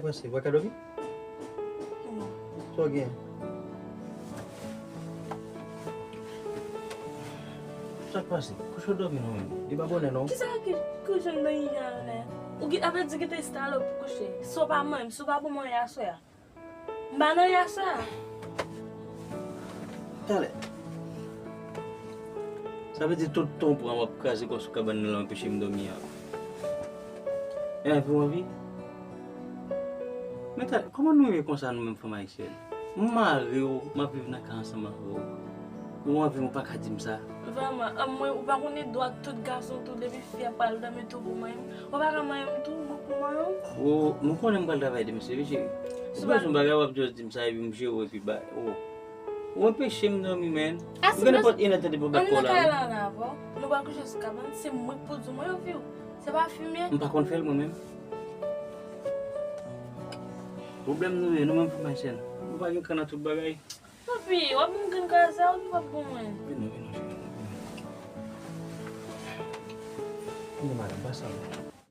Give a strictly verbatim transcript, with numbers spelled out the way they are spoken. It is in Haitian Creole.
Pase, ou pa ka dòmi? Sa w gen? Sa k pase? Kouche w dòmi non menm. Li pa bonè non. Kisa ki kouche m nan yè la? Ou ki avè di ki te stalop kouche. Si w pa manyen m, si w pa bon mwen yè aswè a. M pa nan yè aswè a. Talè. Sa vle di tout tan w pran w ap kraze kò sou kabann nan la w anpeche m dòmi a. E anvi w anvi? Men talè, kòman nou ye konsa nou menm fanm ayisyèn? M mare w, m ap viv nan kay ansanm avè w. Ou anvi m ou pa ka di m sa. Vrèman, an mwen, ou pa konn dwa tout gason tou depi fi a pral dòmi tou pou manyen m. Ou pa ka manyen m tou, mwen pou manyen w. Ou, nou konnen m pral travay demen, se vre cheri. Ou bezwen bagay w ap just di m sa epi m jere w epi ba, oh. Ou anpeche m dòmi, man. Ou gen nenpòt inè tan depi w bat kò la. Ann nan kay la la avè w. Nou pral kouche sou kabann, se mwen k pou di w mwen anvi w. Se pa fimen. M pa konn fè l mwen menm. Pwoblèm nou ye, nou menm fanm ayisyèn. Nou pa gen kan nan tout bagay. Papi, w ap vin grenn kraze a, ou ki p ap bon mwen. Vin non, vin non, cheri. Vin non, madanm, pa sa non.